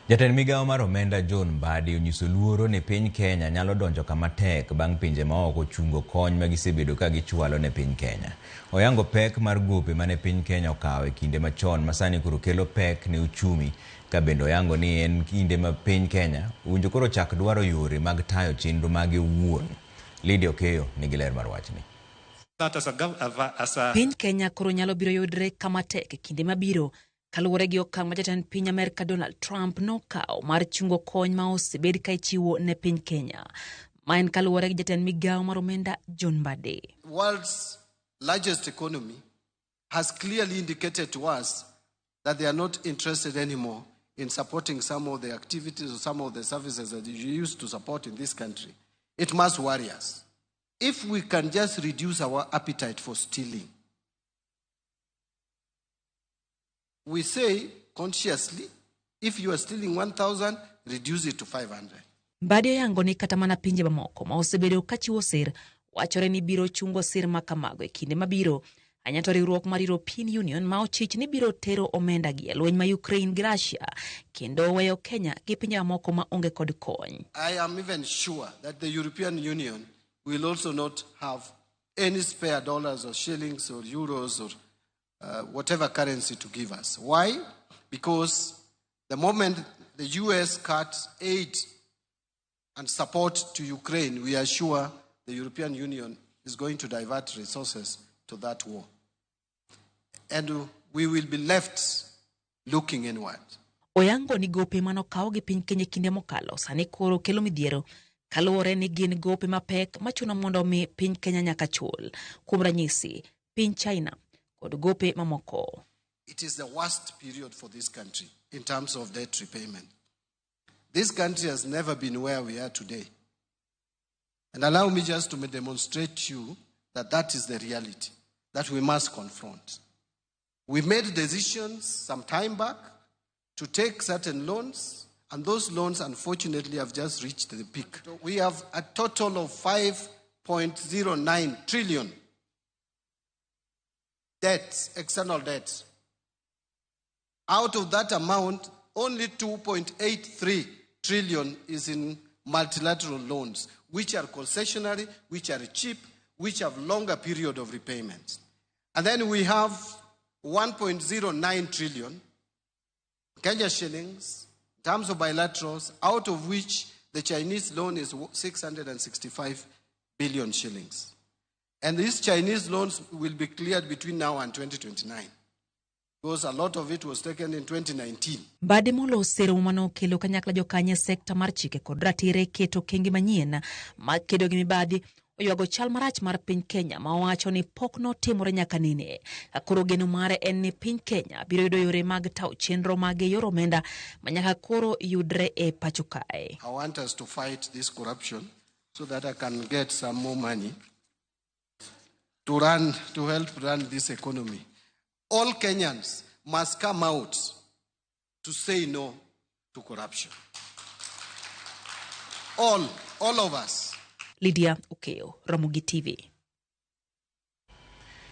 Jatend migawo mar omenda John Mbadi onyiso luoro ni piny Kenya nyalo donjo kama tek bang' pinje maoko chungo kony ma gisebedo ka gichwalo ne piny Kenya. Oyango pek mar gope mane piny Kenya okawo e kinde machon ma sani koro kelo pek ne uchumi ka bende oyango ni en kinde ma piny Kenya owinjo koro chak dwaro yore mag tayo chenro mage owuon. Lydia Okeyo nigi ler mar wachni. Piny Kenya koro nyalo biro yudre kama tek e kinde mabiro kaluwore gi okang' ma jatend piny Amerka Donald Trump nokawo mar chungo kony ma osebed ka ichiwo ne piny Kenya. Ma en kaluwore gi jatend migawo mar omenda John Mbadi. World's largest economy has clearly indicated to us that they are not interested anymore in supporting some of the activities or some of the services that you used to support in this country. It must worry us. If we can just reduce our appetite for stealing, we say consciously, if you are stealing 1,000, reduce it to 500. Mbadi oyango ni kata mana pinje mamoko ma osebedo ka chiwo sir wachore ni biro chungo sir ma kamago e kinde mabiro. Ahinya to riwruok mar European Union ma ochich ni biro tero omenda gi e lweny ma Ukraine gi Russia kendo weyo Kenya gi pinje mamoko ma onge kod kony. I am even sure that the European Union will also not have any spare dollars or shillings or euros or whatever currency to give us. Why? Because the moment the US cuts aid and support to Ukraine, we are sure the European Union is going to divert resources to that war. And we will be left looking inward. Oyango ni gope manokaw gi piny Kenya e kinde mokalo sani koro kelo midhiero kaluwore ni gin gope mapek machuno mondo mi piny Kenya nyaka chul. Kuom ranyisi, piny China kod gope mamoko. It is the worst period for this country in terms of debt repayment. This country has never been where we are today. And allow me just to demonstrate to you that that is the reality that we must confront. We made decisions some time back to take certain loans, and those loans, unfortunately, have just reached the peak. We have a total of 5.09 trillion debts, external debts. Out of that amount, only 2.83 trillion is in multilateral loans, which are concessionary, which are cheap, which have longer period of repayments. And then we have 1.09 trillion Kenya shillings in terms of bilaterals, out of which the Chinese loan is 665 billion shillings. And these Chinese loans will be cleared between now and 2029. Because a lot of it was taken in 2019. Mbadi molos e romo mane okelo kanyakla jokanyo e sekta mar chike kod ratiro keto okenge manyien mag kedo gi mibadhi oywago chal marach mar piny Kenya ma owacho ni pok notimore nyaka nene. Koro geno mare en ni piny Kenya biro yudo yore mag tawo chenro mage yor omenda ma nyaka koro yudre e pacho kae. I want us to fight this corruption so that I can get some more money to help run this economy. All Kenyans must come out to say no to corruption. All of us. Lydia Okeyo, Ramogi TV.